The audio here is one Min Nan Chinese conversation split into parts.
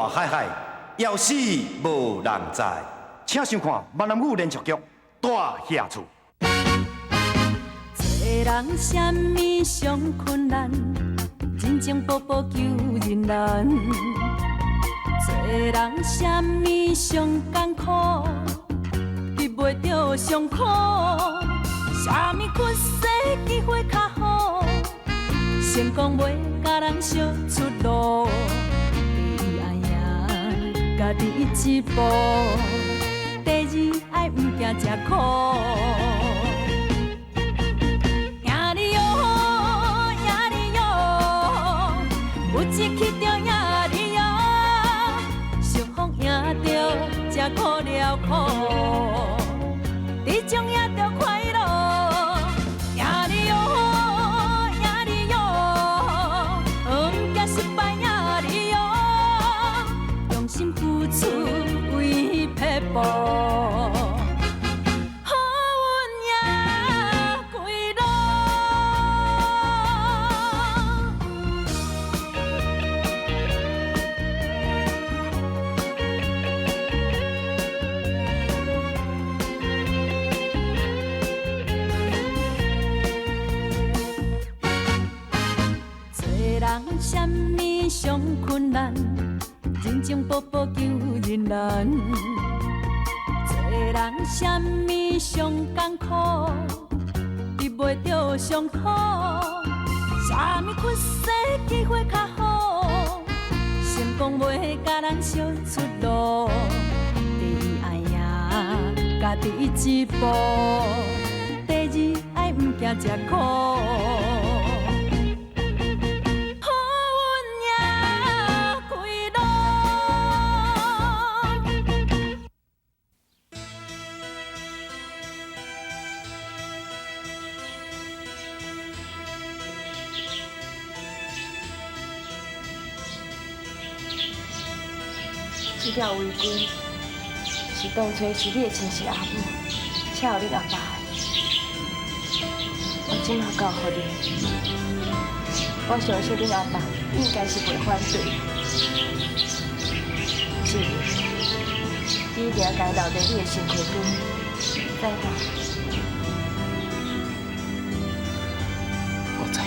大海海，枵死無人知。請收看閩南語連續劇《大額厝》。做人啥物上困難？人情步步求人難。做人啥物上艱苦？得袂著上苦。啥物屈世機會較好？成功袂共人相出路。第一愛贏家己一步，第二愛毋驚食苦。贏你喲，贏你喲，有志氣就贏你喲，相逢贏著吃苦了苦，這種贏著快樂。贏你喲，贏你喲，毋驚失敗贏你喲，用心付出為撇步。好運贏歸路。做人啥物上困難？人情步步求人難。做人啥物上艱苦？得袂著上苦。啥物屈世機會較好？成功袂共人相出路。第一愛贏家己一步，第二愛毋驚食苦。好運贏歸路。這條圍巾是當初是你的親戚阿母車予恁阿爸的，我這馬交予你，我相信恁阿爸應該是袂反對。志明，你一定要共伊留佇你的身軀邊，知無？我知影，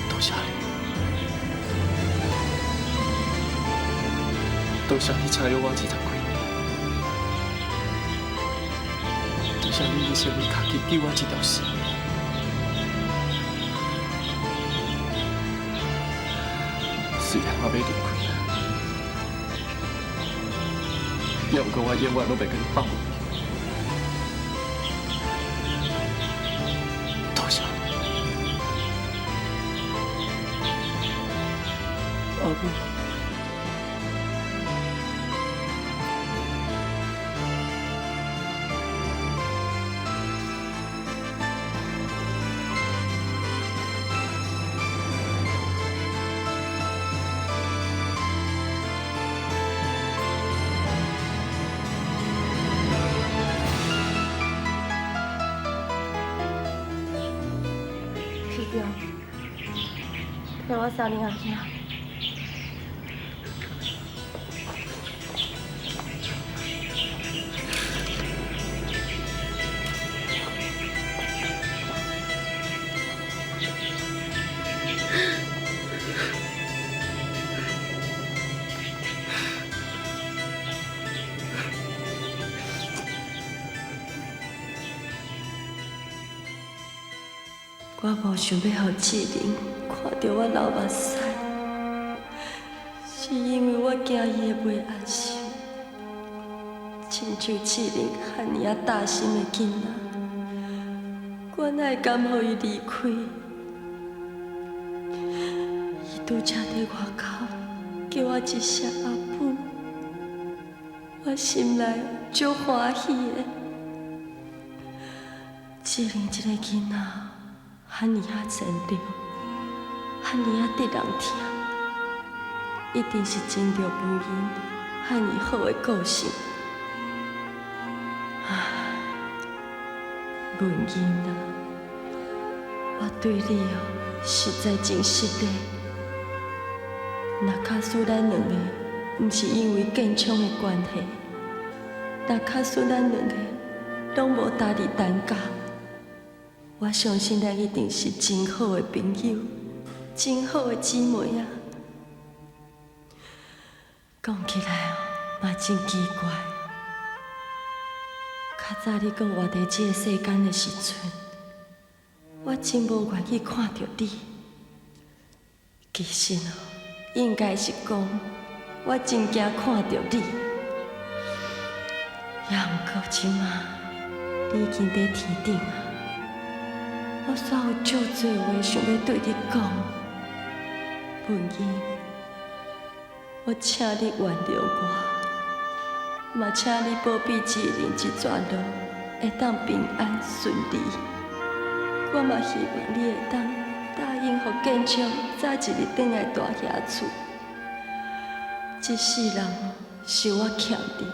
多謝你，多謝你車了我20幾年，多謝你一生為家己救我這條性命。雖然我欲離開啊，也毋過我永遠攏袂共你放袂記。多謝你，阿母。启中，替我送恁阿兄。我無想欲予志玲看著我流目屎，是因為我驚伊會袂安心。親像志玲遐爾仔大心的囡仔，我哪會甘予伊離開？伊拄才佇外口叫我一聲阿母，我心內足歡喜的。志玲這個囡仔遐爾仔善良，遐爾仔得人疼，一定是真著文英遐爾好的個性。唉，文英啊，我對你哦實在真失禮。若假使咱兩个毋是因為建昌的關係，若假使咱兩个攏無搭佇陳家，我相信咱一定是真好的朋友，真好的姊妹啊。講起來哦，嘛真奇怪。較早你閣活佇這個世間的時陣，我真無願意看著你。其實哦，應該是講，我真驚看著你。也毋過這馬，你已經佇天頂啊，我煞有足濟話想欲對你講。文英，我請你原諒我，嘛請你保庇志玲這逝路會當平安順利。我嘛希望你會當答應予建昌早一日轉來大兄厝。這世人是我欠你，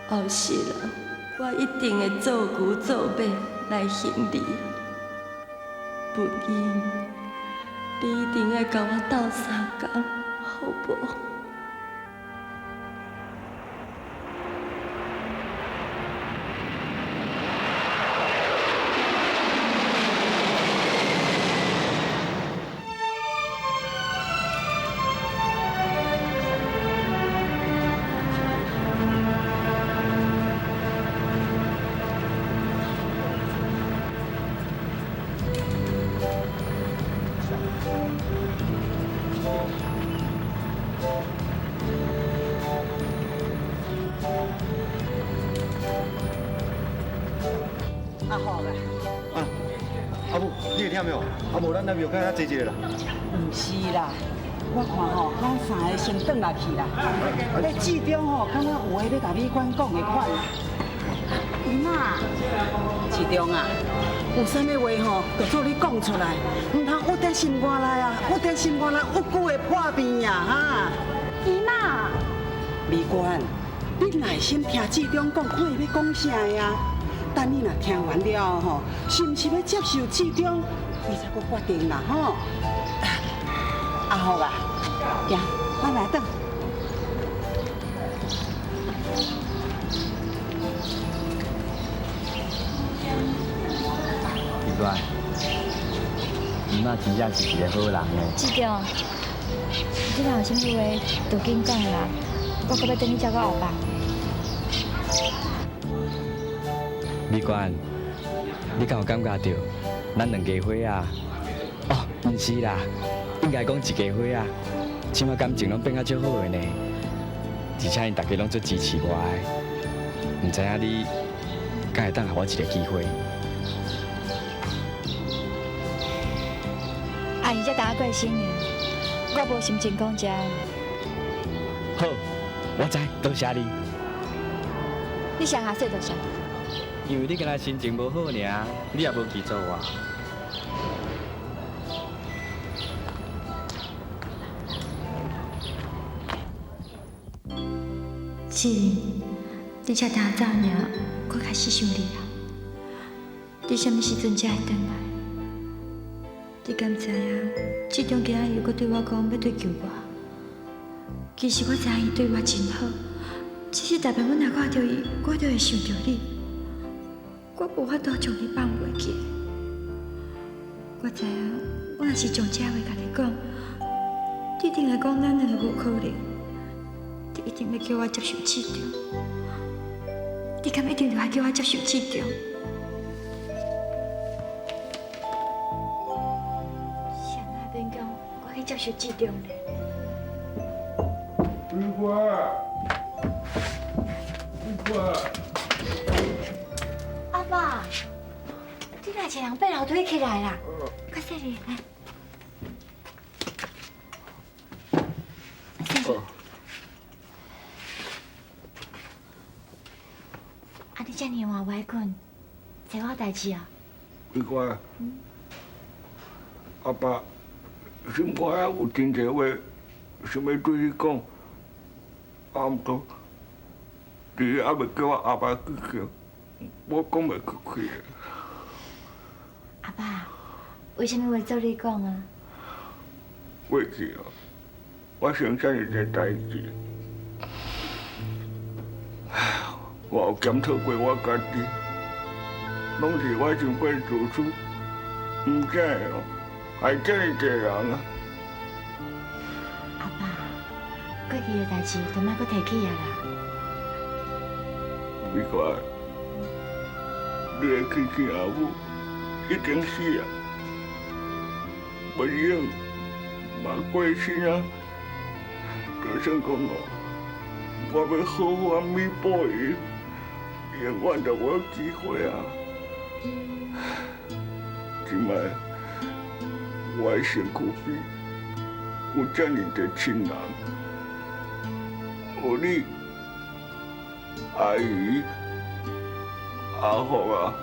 後世人我一定會做牛做馬來還你。文英，你一定愛共我鬥相共，好無？阿福啊，啊，阿母，你會忝無？啊，無咱來廟街遐坐一下啦。毋是啦，我看吼，咱三个先轉來去啦。彼志中吼，敢若有話欲共美娟講的款啦。姨媽，志中啊，有啥物話吼，就做你講出來，毋通鬱佇心肝內啊，鬱佇心肝內，鬱久會破病啊！哈。姨媽，美娟，你耐心聽志中講，看伊欲講啥呀？等你若聽完了後吼，是毋是欲接受志中，你才閣決定啦吼。阿福啊，行，咱來轉。美娟，姨媽真正是一个好人呢。志中，你若有啥物話，就緊講啦，我閣欲轉去照顧阿爸。美娟，你敢有感覺著，咱兩家伙啊？哦，毋是啦，應該講一家伙啊。這馬感情攏變甲足好的呢，而且𪜶逐家攏足支持我的。毋知影你，敢會當予我一个機會？阿姨才當過新年，我無心情講這。好，我知，多謝你。你上下說多謝。因為你敢若心情無好爾，你也無記住我。志玲，你才剛走爾，我開始想你啊。你啥物時陣才會轉來？你敢知影？志中今仔日又閣對我講欲追求我。其實我知影伊對我真好，只是逐擺我若看著伊，我就會想著你。我無法度將你放袂記。我知影，我若是將這話共你講，你一定會講咱兩個無可能。你一定欲叫我接受志中，你敢一定就愛叫我接受志中？啥人勉強我去接受志中呢？美娟，美娟。阿爸，你哪一个人爬樓梯起來啦？較細力來。啊！你遮爾晚袂睏，找我代誌啊？美娟，阿爸心肝仔有真濟話想欲對你講，啊，毋過你猶未叫我阿爸去叫，我講袂出去。阿爸，有啥物话做你讲啊？过去哦，发生遮尔济代志，我有检讨过我家己，拢是我伤过自私，毋才会哦，害遮尔济人啊！阿爸，过去的代志就莫阁提起啊啦。美国，你的亲亲阿母已经死啊，文英嘛过身啊，就算讲哦，我欲好好啊弥补伊，永远都无机会啊。这摆我的身躯边有遮尔济亲人，有你、阿姨、阿福啊，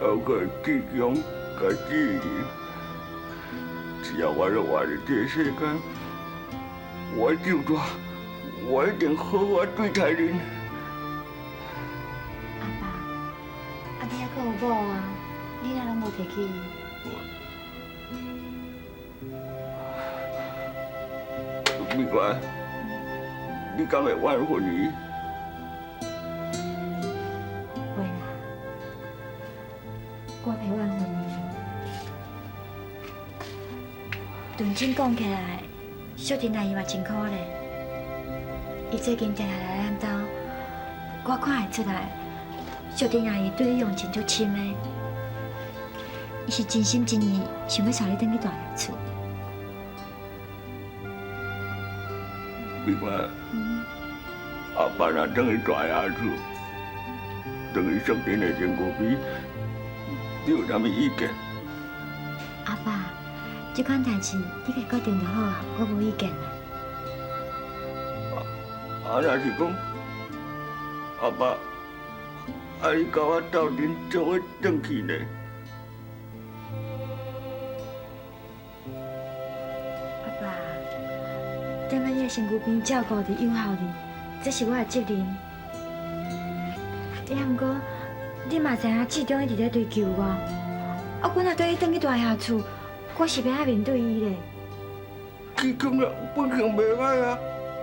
还有个志强、佮志怡，只要我咧活伫这个世间，我就大，我一定好好对待恁。阿爸，啊你犹阁有某啊？你哪拢无提起伊？美国，你敢会怨恨伊？袂啦，我袂怨恨伊。认真讲起来，小婷阿姨嘛真可怜。伊最近定定来咱兜，我看会出来，小婷阿姨对你用情足深的。伊是真心真意想欲带你转去大爷厝。美国，阿爸若转去大爷厝，转去淑珍的身躯边，你有啥物意见？阿爸，这款代志你家决定就好啊，我无意见啦。啊，若是讲，阿爸，啊你佮我斗阵做伙转去呢？阿爸，踮咧你的身躯边照顾你、养孝你，这是我的责任。也毋过，你嘛知影志忠一直咧追求我，啊，阮若缀伊转去大爷厝，我是欲按怎面对伊咧？志忠啊，本性袂歹啊，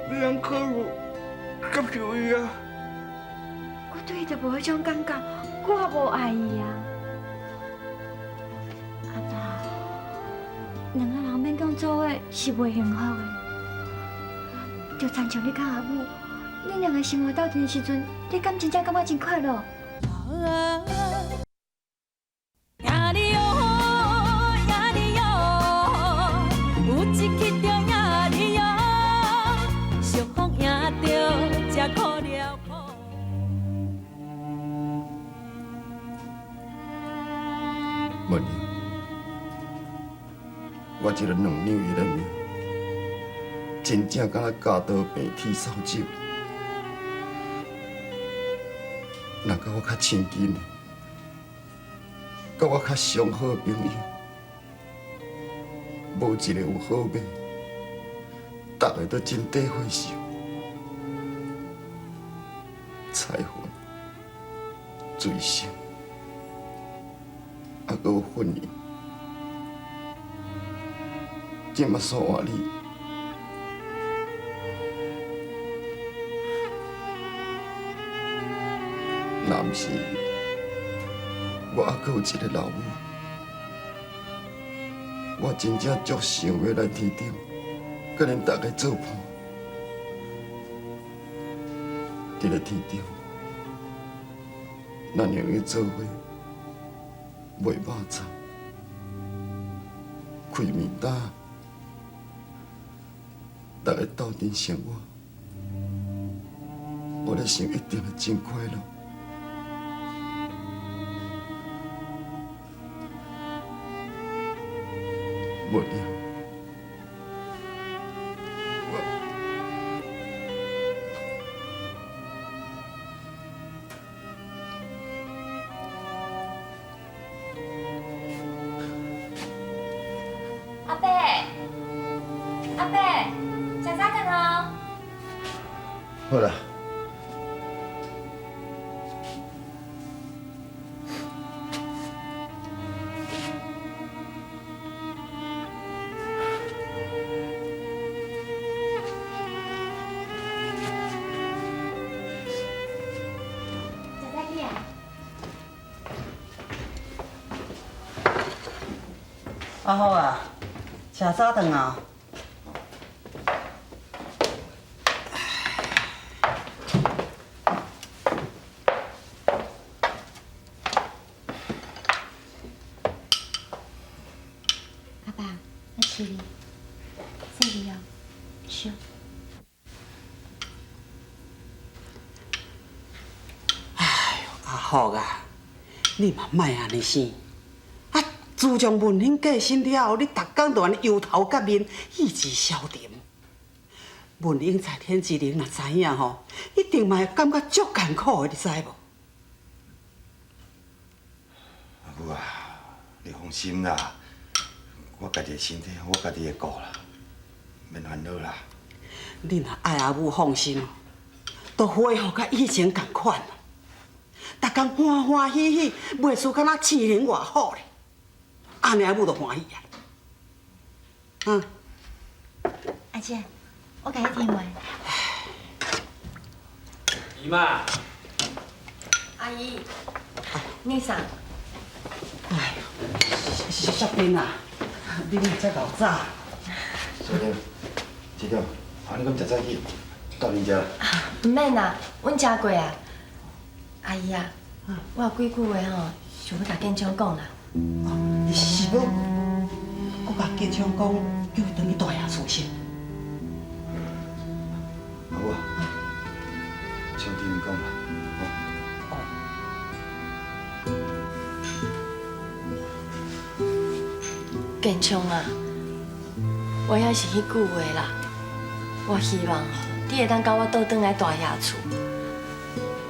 你通考虑接受伊啊。我对伊就无彼种感觉，我也无爱伊啊。阿爸，两个人勉强做伙是袂幸福的，就亲像你佮阿母，恁两个生活斗阵的时阵，你敢真正感觉真快乐？赢你哟，赢你哟，有一去就赢你哟，相逢赢著才苦了苦。文英，我这个两两伊的命，真正敢若铰刀病铁扫帚。若佮我较亲近的，佮我较上好的朋友，无一个有好尾，逐个都真短岁寿。彩云、水星，犹阁有婚姻，这马煞换你。若毋是我犹阁有一个老母，我真正足想欲来天顶，佮恁大家做伴。伫咧天顶，咱会用做伙卖肉粽、开面担，大家斗阵生活，我咧想一定会真快乐。文英，我阿伯，阿伯，食早顿哦。好啦。阿福啊，食早顿啊？阿爸，我饲你，细你哦，烧。哎呦，阿福啊，你嘛莫按呢生。啊，自从文兴过身了后，你逐工就按呢忧头结面，意志消沉。文英在天之灵若知影吼，一定嘛会感觉足艰苦的，你知无？阿母啊，你放心啦，我家己的身体，我家己会顾啦，免烦恼啦。你若爱阿母放心，就恢复佮以前仝款。逐工欢欢喜喜，袂输敢若青龙外虎咧。按呢阿母就欢喜啊。嗯。阿姐，我共你添话。姨妈。阿姨。你啥？哎呦，淑珍啊，你哪遮够早？淑珍，市长，啊，你敢食早起？斗阵食。毋免啦，阮食过啊。阿姨啊，我有几句话吼，想欲共建昌讲啦。哦，是欲阁共建昌讲，叫伊转去大爷厝是？阿母啊，请听伊讲啦，哦。建昌啊，我也是彼句话啦，我希望你会当佮我倒转来大爷厝。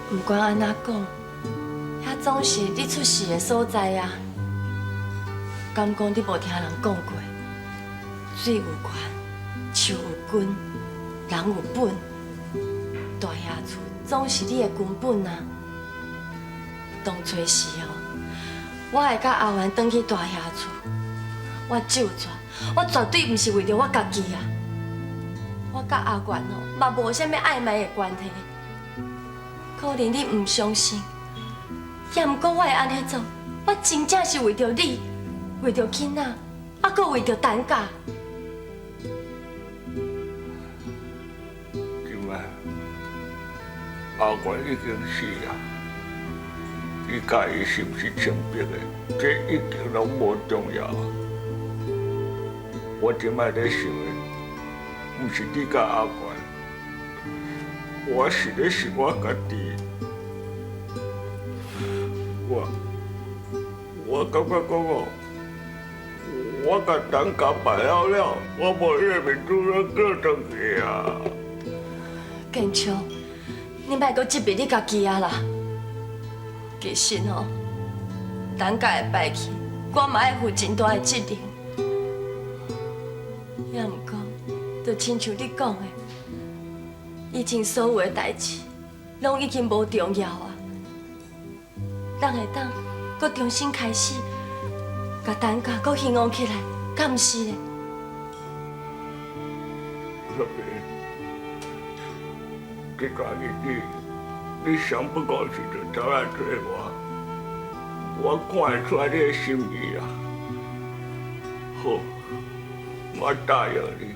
不管按怎讲，遐总是你出世的所在啊。敢讲你无听人讲过？水有源，树有根，人有本，大爷厝总是你的根本啊。当初时哦，我会佮阿元转去大爷厝，我咒绝，我绝对毋是为著我家己啊。我佮阿元哦，嘛无啥物暧昧的关系。可能你毋相信，也毋过我会按呢做，我真正是为著你，为著囡仔，啊，阁为著陈家。这摆阿元已经死啊，你佮伊是毋是清白的，这已经拢无重要。我这摆咧想的，毋是你佮阿元。我是咧想我家己，我感觉讲哦，我共陈家败了了，我无彼个面子欲过转去啊。建昌，你莫阁责备你家己啊啦。其实吼，陈家的败去，我嘛爱负真大的责任。也毋过，就亲像你讲的。以前所有的代志，拢已经无重要啊。咱会当阁重新开始，共陈家阁兴旺起来，敢毋是咧？淑萍，这段日子你上不过时就走来找我，我看会出来你的心意啊。好，我答应你。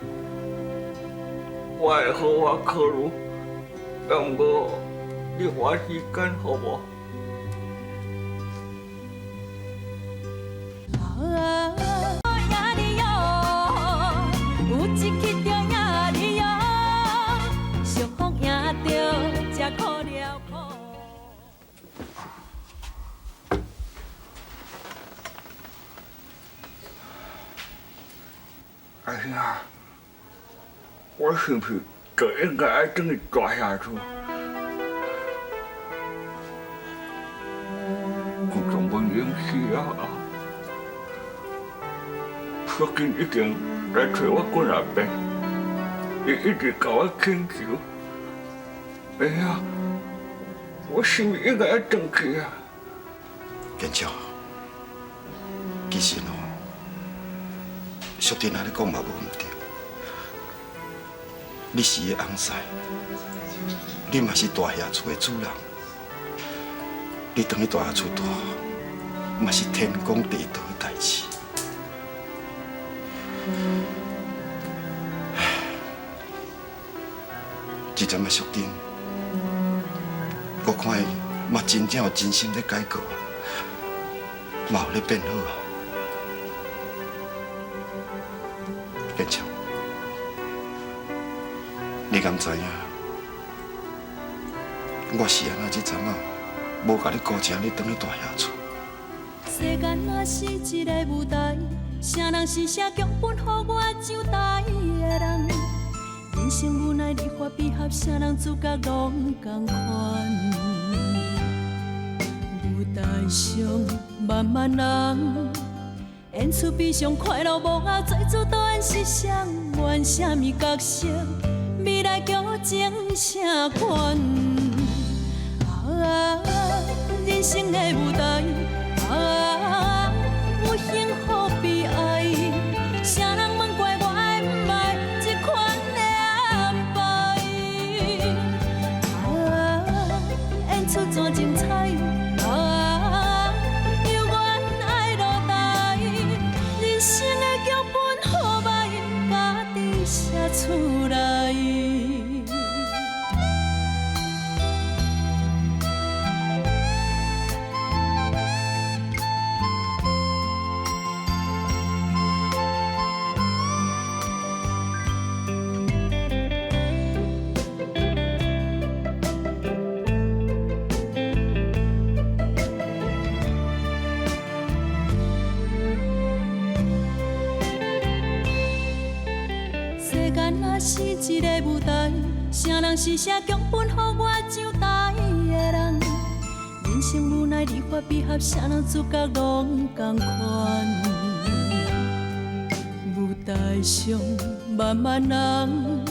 我会好好考虑，但毋过你花时间好无？阿兄啊，我是毋是就应该爱转去大爷厝？自从文英死啊，淑珍已经来找我几若遍，伊一直共我请求。哎呀，我是毋是应该爱转去啊？建昌，其实哦，淑珍按呢讲嘛无毋对。你是伊的翁婿，你嘛是大爷厝的主人。你转去大爷厝住，嘛是天公地道的代志。這陣仔淑珍，我看伊嘛真正有真心咧改過啊，嘛有咧變好啊。建昌，你敢知影？我是按怎這陣仔無共你孤請你轉去大爺厝？世間若是一个舞台，啥人是寫劇本予我上台的人？人生無奈離合悲合，啥人主角攏仝款。舞台上万万人，演出悲傷快樂幕後，做主導演是誰？演啥物角色？未來劇情啥款？啊，人生的舞台，啊，有幸福悲哀，啥人問過我愛毋愛這款的安排？啊，演出怎精彩？啊，猶原愛落台，人生的劇本好歹，家己寫出來。世間若是一個舞台，啥人是寫劇本予我上台的人？人生無奈離合悲合，啥人主角攏仝款。舞台上萬萬人，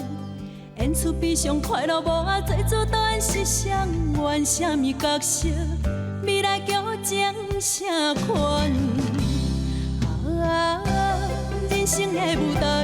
演出悲傷快樂幕後，做主導演是誰？演啥物角色？未來劇情啥款？啊，人生的舞台，